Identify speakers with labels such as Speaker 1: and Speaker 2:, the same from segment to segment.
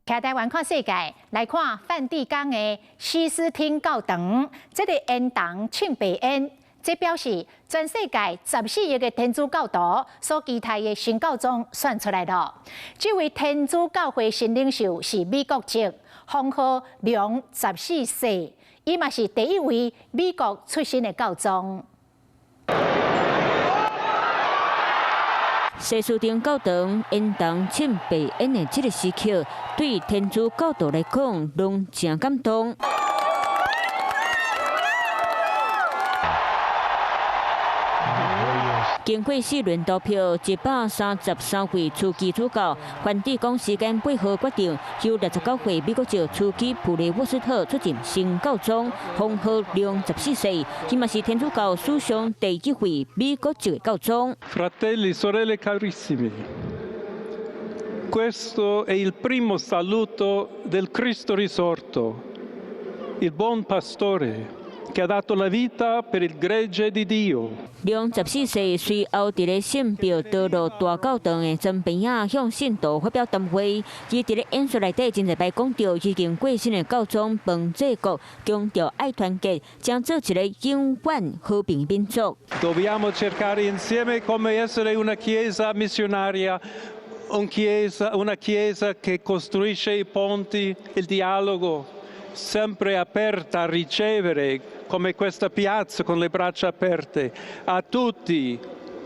Speaker 1: 徛台灣看世界，來看梵蒂岡的西斯汀教堂，這個煙囱凊白煙，這表示全世界14億个天主教徒所期待的新教宗選出來囉。這位天主教會新領袖是美國籍，封號良十四世，伊嘛是第一位美國出身的教宗。
Speaker 2: 西斯汀教堂煙囱凊白煙的這个時刻，對天主教徒來講，攏誠感動。經過四輪投票，133位樞機主教，梵蒂岡時間8號決定，由69歲美國籍樞機普雷沃斯特出任新教宗，封號良十四世，伊嘛是天主教史上第一位美國籍的教宗。
Speaker 3: Fratelli, sorelle carissimi, questo è il primo saluto del Cristo risorto, il buon pastore che ha dato la vita per il gregge di Dio。
Speaker 2: 良十四世隨後佇咧聖彼得羅大教堂的莊邊仔向信徒發表談話。伊佇咧演說內底真濟擺講著已經過身的教宗方濟各，強調愛團結，將做一个永遠和平民族。
Speaker 3: Dobbiamo cercare insieme come essere una chiesa missionaria, una chiesa che costruisce i ponti, il dialogo, sempre aperta a ricevere, come questa piazza con le braccia aperte, a tutti,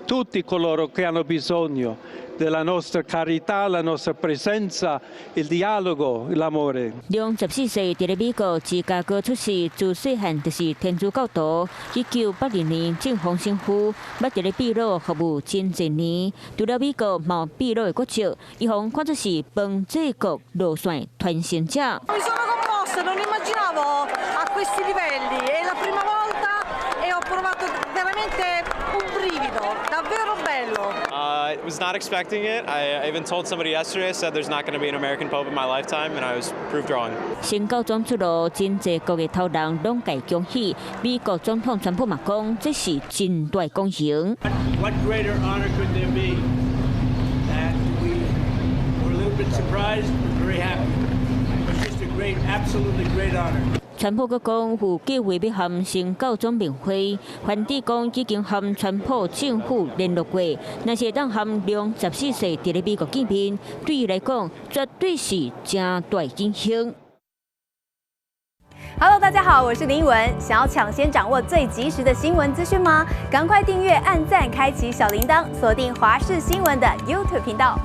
Speaker 3: tutti coloro che hanno bisogno della nostra carità, la nostra presenza, il dialogo, l'amore。
Speaker 2: 良十四世佇咧美國芝加哥出世，自細漢就是天主教徒。1982年晉封神父，捌佇咧秘魯服務真濟年。除了美國，嘛有秘魯的國籍，伊予人看做是方濟各路線傳承者。
Speaker 4: Non immaginavo a questi livelli, è la prima volta e ho provato veramente un brivido, davvero bello.
Speaker 5: I was not expecting it. I even told somebody yesterday, I said there's not going to be an American pope in my lifetime, and I was proved wrong.
Speaker 2: 新教宗出爐，真濟國的頭人攏共恭喜。美國總統川普嘛講，這是真大光榮。
Speaker 6: What greater honor could there be? And we were a little bit surprised, but very happy. It's just a great, absolutely great honor.
Speaker 2: 川普閣講有計劃欲和新教宗面會，梵蒂岡已經和川普政府聯絡過，若是會當和良十四世佇咧美國見面，對伊來講絕對是誠大榮幸。
Speaker 7: Hello，大家好，我是林文。想要搶先掌握最及時的新聞資訊嗎？趕快訂閱、按讚、開啟小鈴鐺，鎖定華視新聞的 YouTube 頻道。